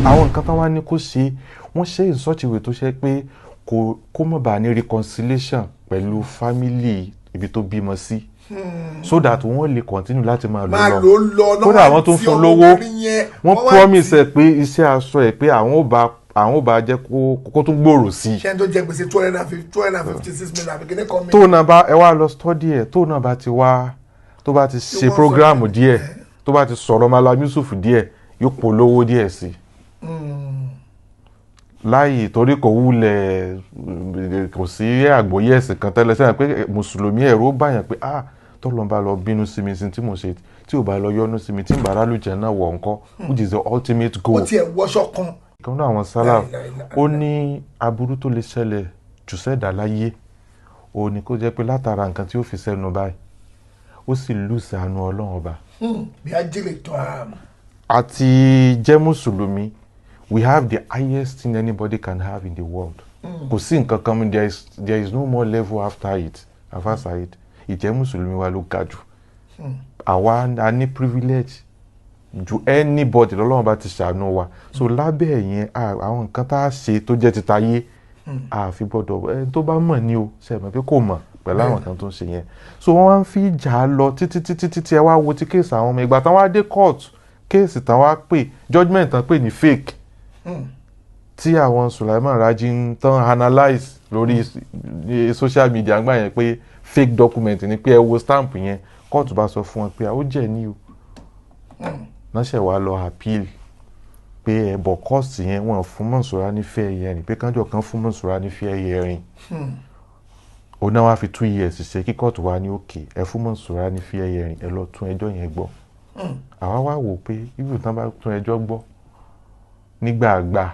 Àwọn nǹkan tán wá ní kó ṣe, wọ́n ṣe in such a way tó ṣe pé kò kó má bàa ní reconciliation pẹ̀lú family ibi tó bímọ sí, so that wọ́n lè continue láti máa lò Máa lọ. lò ó lọ. Kódà àwọn tó ń fún lówó, wọ́n Wọ́n wá promise ẹ̀ pé iṣẹ́ aṣọ ẹ̀, pé àwọn ò bá jẹ́ kó tún gbòòrò sí i. Ṣé ẹni tó jẹ gbèsè 250, 256 million àbí kíní kan mi? Tó náà bá ẹ wá lọ study ẹ̀, tó náà bá ti wá, tó bá ti ṣe wọ́n sọ program díẹ̀, tó bá ti sọ̀rọ̀ Malam Yusuf díẹ̀, yóò polówó díẹ̀ sí i láàyè, torí kò wúlẹ̀, kò sí àgbọ́yé ẹ̀sìn kan tẹ́lẹ̀ sẹ́yìn pé mùsùlùmí, ẹ̀rù ó báyàn pé, ah, tọ́lọ́n bá lọ bínú sí mi sí tí mo ṣe, tí ò bá lọ yọ́nú sí mi, tí ń bá rálùjẹ́ náà wọ̀ ńkọ́, which is the ultimate Ó goal. tiẹ̀ wọṣọ kan. Kan náà, àwọn salaf, La ilaha. ó ní aburú tó lè ṣẹlẹ̀ jù sẹ́dá láyé, ó ní kó jẹ́ pé látara nǹkan tí ó fi sẹ́nu báyìí, ó sì lùsì àánú Ọlọ́run Ọba. Bí ajílẹ̀ tó àmì. Àti jẹ́ mùsùlùmí, we have the highest thing anybody can have in the world. Kò sí nǹkan kan, there is no more level after it. Afa Saheed, ìjẹ́ mùsùlùmí wa ló ga jù. Àwa a ní privilege ju anybody lọ́lọ́run bá ti ṣàánú wa. So lábẹ́ ẹ̀yẹn, àwọn nǹkan tá a ṣe tó jẹ́ títa yé, àfi gbọ́dọ̀ ẹni tó bá mọ̀ ní o ṣe mọ̀ pé kò mọ̀ pẹ̀lú àwọn kan tó ń ṣe yẹn. So wọ́n wá ń fi ìjà lọ títí títí títí. Ẹ wá wo ti case àwọn ọmọ. Ìgbà tán wá dé court, case tán wá pè, judgement tán pè ní fake, tí àwọn Sulaiman Raji ń tán analyse lórí social media gbà yẹn pé fake document ni, pé ẹ wo stamp yẹn. Kóòtù bá sọ fún wọn pé ó jẹ́ ní o, náà ṣẹ̀ wá lọ appeal pé ẹ bọ̀ court yẹn, wọ́n fún Mọ̀nsúrà ní fair hearing, pé kánjọ kan fún Mọ̀nsúrà ní fair hearing. Òun náà wá fi 2 years ṣe kí kóòtù wá ní òkè, ẹ fún Mọ̀nsúrà ní fair hearing, ẹ lọ tún ẹjọ́ yẹn gbọ́. Àwa wá wò pé ibi tán bá tún ẹjọ́ gbọ́ nígbàgbà,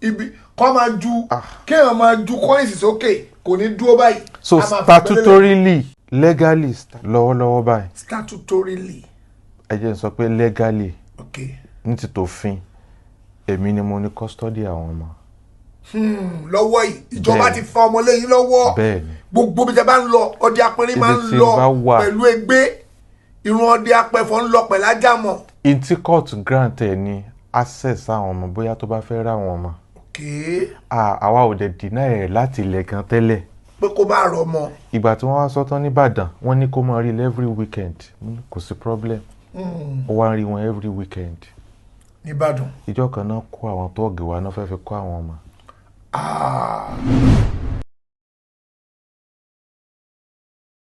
Ibi kọ́ máa ju, kéèyàn máa ju coins sókè, kò ní dúró báyìí. So A máa fi gbẹ́lẹ̀. statutorily, legally, lọ́wọ́lọ́wọ́ báyìí, Statutorily. Ẹ jẹ́ n sọ pé legally, ní ti tòfin, èmi ni mo ní custody àwọn ọmọ. Lọ́wọ́ yìí, ìjọba Bẹ́ẹ̀ni. ti fa ọmọ lẹ́yìn lọ́wọ́. Bẹ́ẹ̀ni. Gbogbo bí tẹ bá ń lọ, ọdẹ apẹ̀rín máa ń Ibi tí lọ n bá wà. pẹ̀lú ẹgbẹ́ irun, ọdẹ apẹ̀fọ́ ń lọ pẹ̀lú ajámọ̀. Ntí court grant ẹ ní access àwọn ọmọ, bóyá tó bá fẹ́ rà àwọn ọmọ. Àwa ò dẹ̀ deny ẹ̀ láti ilẹ̀ gan tẹ́lẹ̀. Pé kó bá rọ ọmọ. Ìgbà tí wọ́n wá sọ́tán nìbàdàn, wọ́n ní kó máa rí every weekend. Mo ní kò sí problem, ó wá ń rí wọn every weekend. Nìbàdàn. Ìjọ kan náà, kó àwọn tọ́ọ̀gì wa náà fẹ́ fi kó àwọn ọmọ. Ah.